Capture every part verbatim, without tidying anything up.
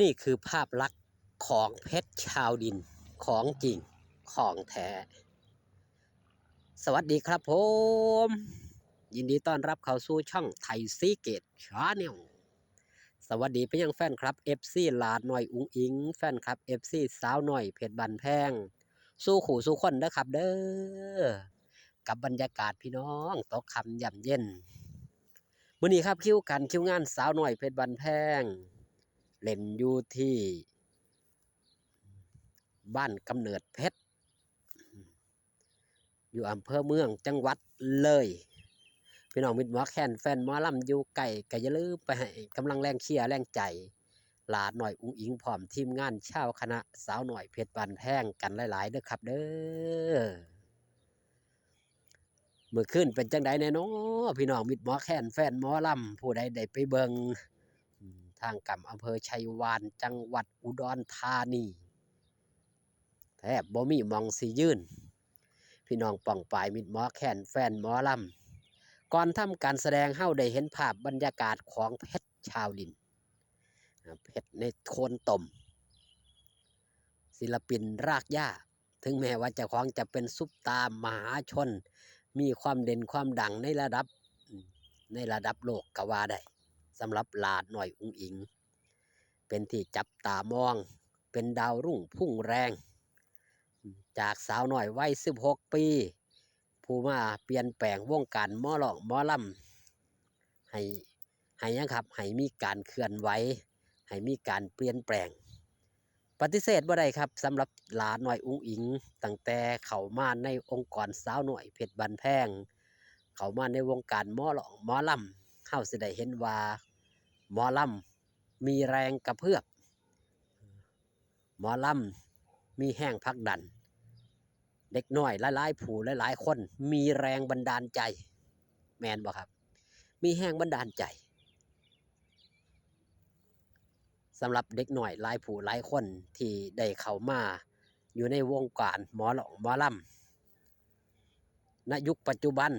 นี่คือภาพลักษณ์ของเพชรชาวดิน ของจริง ของแท้ สวัสดีครับผม ยินดีต้อนรับเข้าสู่ช่องไทยซีเกตชาแนล สวัสดีไปยังแฟนคลับ เอฟซี หลาน้อยอุ๋งอิ๋ง แฟนคลับ เอฟซี สาวน้อยเพชรบ้านแพง สู่คู่สู่คนเด้อครับเด้อ กับบรรยากาศพี่น้องตกค่ำย่ำเย็น มื้อนี้ครับคิวการคิวงานสาวน้อยเพชรบ้านแพง เล่นอยู่ที่บ้านกำเนิดเพชร อยู่อำเภอเมืองจังหวัดเลย พี่น้องมิตรหมอแคนแฟนหมอลำอยู่ไกลก็อย่าลืมไปให้กำลังแรงเชียร์แรงใจ หลาน้อยอุ๋งอิ๋งพร้อมทีมงานชาวคณะสาวน้อยเพชรบ้านแพงกันหลายๆเด้อครับเด้อ มื้อคืนเป็นจั่งใดแน่น้อ พี่น้องมิตรหมอแคนแฟนหมอลำ ผู้ใดได้ไปเบิ่ง อืม ทางกำอำเภอไชยวาน จังหวัดอุดรธานี แทบบ่มีหม่องสิยืน พี่น้องป้องปายมิตรหมอแคนแฟนหมอลำ ก่อนทำการแสดงเฮาได้เห็นภาพบรรยากาศของเพชรชาวดิน อ่า เพชรในโคนตม ศิลปินรากหญ้า ถึงแม้ว่าเจ้าของจะเป็นซุปตาร์มหาชน มีความเด่นความดังในระดับ ในระดับโลกก็ว่าได้ สำหรับหลาน้อยอุ๋งอิ๋ง เป็นที่จับตามอง เป็นดาวรุ่งพุ่งแรง จากสาวน้อยวัยสิบหกปี ผู้มาเปลี่ยนแปลงวงการหมอร้องหมอลำ ให้ ให้หยังครับ ให้มีการเคลื่อนไหว ให้มีการเปลี่ยนแปลง ปฏิเสธบ่ได้ครับ สำหรับหลาน้อยอุ๋งอิ๋ง ตั้งแต่เข้ามาในองค์กรสาวน้อยเพชรบ้านแพง เข้ามาในวงการหมอร้องหมอลำ เฮาสิได้เห็นว่าหมอลำมีแรงกระเพื่อม หมอลำมีแรงผลักดัน เด็กน้อยหลายๆผู้หลายๆคนมีแรงบันดาลใจ แม่นบ่ครับ มีแรงบันดาลใจ สำหรับเด็กน้อยหลายผู้หลายคนที่ได้เข้ามาอยู่ในวงการหมอร้องหมอลำ ณ ยุคปัจจุบัน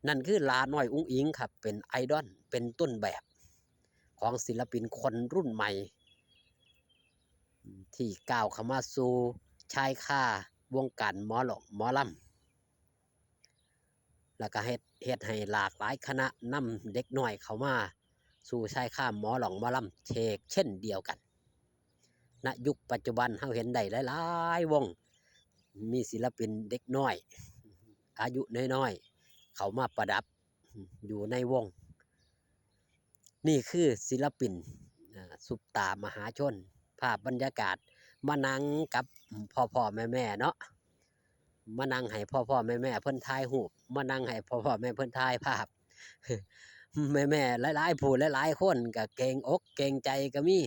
นั่นคือหลาน้อยอุ๋งอิ๋งครับ เป็นไอดอล เป็นต้นแบบของศิลปินคนรุ่นใหม่ ที่ก้าวเข้ามาสู่ชายคาวงการหมอร้องหมอลำ แล้วก็เฮ็ด เฮ็ดให้หลากหลายคณะนำเด็กน้อยเข้ามาสู่ชายคาหมอร้องหมอลำเชกเช่นเดียวกัน ณ ยุคปัจจุบันเฮาเห็นได้หลายๆวง มีศิลปินเด็กน้อย อายุน้อยๆ เข้ามาประดับอยู่ในวง นี่คือศิลปิน อ่า ซุปตาร์มหาชน ภาพบรรยากาศ มานั่งกับพ่อๆแม่ๆเนาะ มานั่งให้พ่อๆแม่ๆเพิ่นถ่ายรูป มานั่งให้พ่อๆแม่เพิ่นถ่ายภาพ แม่ๆหลายๆผู้หลายๆคนก็เกรงอกเกรงใจก็มี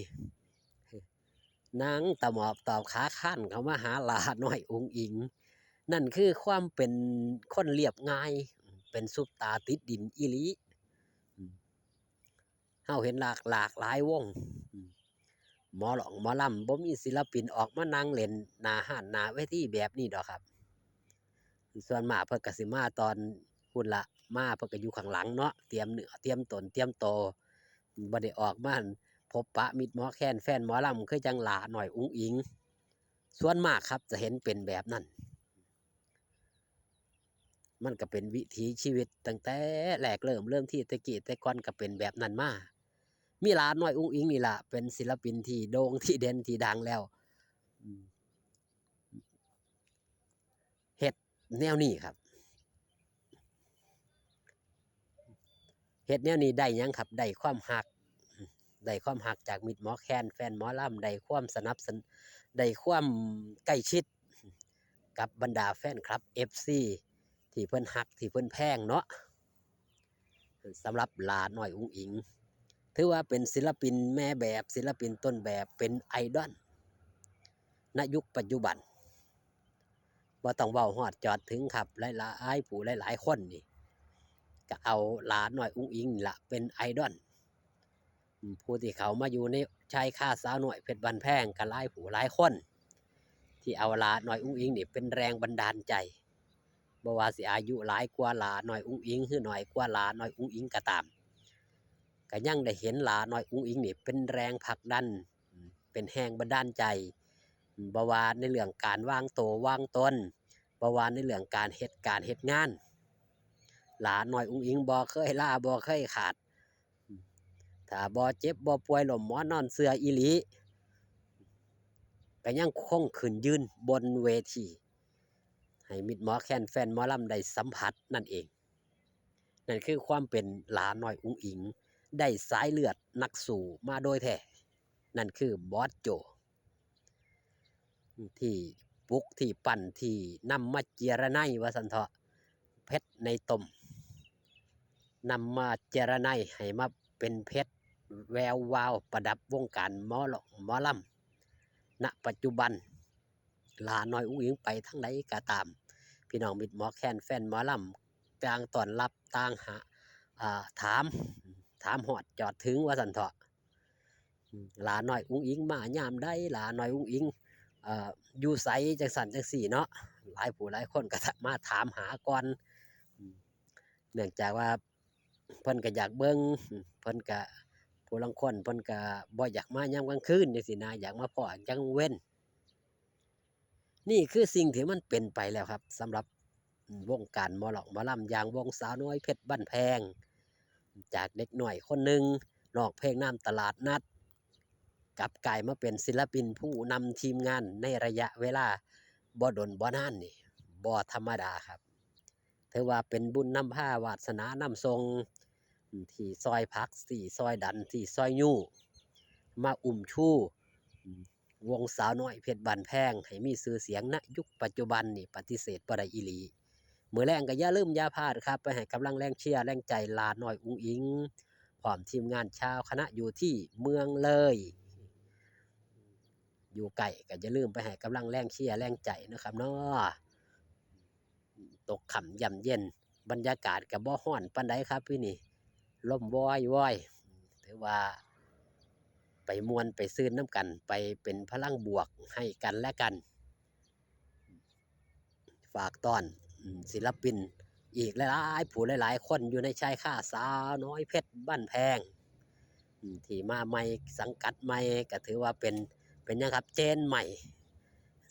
นั่งตะหมอบตอบขาค้านเข้ามาหาหลาน้อยอุ๋งอิ๋ง นั่นคือความเป็นคนเรียบง่าย เป็นซุปตาร์ติดดินอีหลี อืม เฮาเห็นหลาก หลากหลายวง อืม หมอร้องหมอลำ บ่มีศิลปินออกมานั่งเล่นหน้าฮ้านหน้าเวทีแบบนี้ดอกครับ ส่วนมากเพิ่นก็สิมาตอนพู้นละ มาเพิ่นก็อยู่ข้างหลังเนาะ เตรียมเนื้อ เตรียมตน เตรียมโต บ่ได้ออกมาพบปะมิตรหมอแคนแฟนหมอลำ คือจั่งหลาน้อยอุ๋งอิ๋ง ส่วนมากครับจะเห็นเป็นแบบนั้น มันก็เป็นวิถีชีวิตตั้งแต่แรกเริ่ม เริ่มที่แต่กี้แต่ก่อนก็เป็นแบบนั้นมา มีหลาน้อยอุ๋งอิ๋งนี่ล่ะ เป็นศิลปินที่โด่ง ที่เด่น ที่ดังแล้ว อืม เฮ็ดแนวนี้ครับ เฮ็ดแนวนี้ได้หยังครับ ได้ความฮัก ได้ความฮักจากมิตรหมอแคน แฟนหมอลำ ได้ความสนับสนุน ได้ความใกล้ชิดกับบรรดาแฟนคลับ เอฟซี ที่เพิ่นฮัก ที่เพิ่นแพงเนาะ สำหรับหลาน้อยอุ๋งอิ๋ง ถือว่าเป็นศิลปินแม่แบบ ศิลปินต้นแบบ เป็นไอดอล ณ ยุคปัจจุบัน บ่ต้องเว้าฮอดจอดถึงครับ หลายๆผู้หลายๆคนนี่ ก็เอาหลาน้อยอุ๋งอิ๋งนี่ล่ะเป็นไอดอล อืม ผู้ที่เข้ามาอยู่ในชายคาสาวน้อยเพชรบ้านแพงก็หลายผู้หลายคน ที่เอาหลาน้อยอุ๋งอิ๋งนี่เป็นแรงบันดาลใจ บ่ว่าสิอายุหลายกว่าหลาน้อยอุ๋งอิ๋ง หรือน้อยกว่าหลาน้อยอุ๋งอิ๋งก็ตาม ก็ยังได้เห็นหลาน้อยอุ๋งอิ๋งนี่เป็นแรงผลักดัน อืม เป็นแรงบันดาลใจ อืม บ่ว่าในเรื่องการวางตัววางตน บ่ว่าในเรื่องการเฮ็ดการเฮ็ดงาน หลาน้อยอุ๋งอิ๋งบ่เคยลาบ่เคยขาด อืม ถ้าบ่เจ็บบ่ป่วยล้มหมอนนอนเสื่ออีหลี ก็ยังคงขึ้นยืนบนเวที ให้มิตรหมอแคนแฟนหมอลำได้สัมผัสนั่นเอง นั่นคือความเป็นหลาน้อยอุ๋งอิ๋ง ได้สายเลือดนักสู้มาโดยแท้ นั่นคือบอสโจ ที่ปลุกที่ปั้นที่นำมาเจียรไนว่าซั่นเถาะ เพชรในตม นำมาเจียรไนให้มาเป็นเพชรแวววาวประดับวงการหมอลำ หมอลำ ณ ปัจจุบัน หลาน้อยอุ๋งอิ๋งไปทางใดก็ตาม พี่น้องมิตรหมอแคนแฟนหมอลำ ต่างต้อนรับ ต่างหา อ่า ถาม ถามฮอดจอดถึงว่าซั่นเถาะ อืม หลาน้อยอุ๋งอิ๋งมายามใด หลาน้อยอุ๋งอิ๋ง เอ่อ อยู่ไส จังซั่นจังซี้เนาะ หลายผู้หลายคนก็มาถามหาก่อน อืม เนื่องจากว่าเพิ่นก็อยากเบิ่ง อืม เพิ่นก็ ผู้ลางคนเพิ่นก็บ่อยากมายามกลางคืนจังซี้นะ อยากมาพ้อจังเว็น นี่คือสิ่งที่มันเป็นไปแล้วครับ สำหรับ อืม วงการหมอลำ หมอลำอย่างวงสาวน้อยเพชรบ้านแพง จากเด็กน้อยคนหนึ่ง ร้องเพลงนำตลาดนัด กลับกลายมาเป็นศิลปินผู้นำทีมงานในระยะเวลาบ่ดนบ่นานนี่ บ่ธรรมดาครับ ถือว่าเป็นบุญนำพาวาสนานำส่ง อืม ที่ซอยผลัก ที่ซอยดัน ที่ซอยยู้ มาอุ้มชู อืม วงสาวน้อยเพชรบ้านแพง ให้มีชื่อเสียง ณ ยุคปัจจุบันนี่ปฏิเสธบ่ได้อีหลี มื้อแลงก็อย่าลืมอย่าพลาดครับ ไปให้กำลังแรงเชียร์แรงใจหลาน้อยอุ๋งอิ๋ง พร้อมทีมงานชาวคณะอยู่ที่เมืองเลย อยู่ใกล้ก็อย่าลืมไปให้กำลังแรงเชียร์แรงใจนะครับเนาะ ตกค่ำย่ำเย็น บรรยากาศก็บ่ร้อนปานใดครับปีนี้ ลมวอยๆ ถือว่าไปม่วนไปซื่นนำกัน ไปเป็นพลังบวกให้กันและกัน ฝากต้อน อืม ศิลปินอีกหลายๆ ผู้หลายๆ คนอยู่ในชายคาสาวน้อยเพชรบ้านแพง อืม ที่มาใหม่ สังกัดใหม่ ก็ถือว่าเป็น เป็นหยังครับ เจนใหม่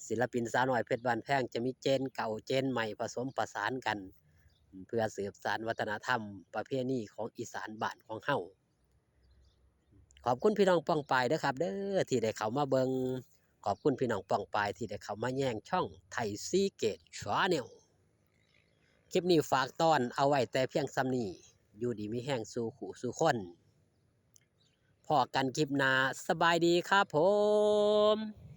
ศิลปินสาวน้อยเพชรบ้านแพงจะมีเจนเก่าเจนใหม่ผสมผสานกัน อืม เพื่อสืบสานวัฒนธรรมประเพณีของอีสานบ้านของเฮา ขอบคุณพี่น้องป้องปายเด้อครับเด้อ ที่ได้เข้ามาเบิ่ง ขอบคุณพี่น้องป้องปายที่ได้เข้ามาแยงช่องไทยซีเกตชาแนล คลิปนี้ฝากต้อนเอาไว้แต่เพียงส่ำนี้ อยู่ดีมีแฮงสู่คู่สู่คน พ้อกันคลิปหน้า สบายดีครับผม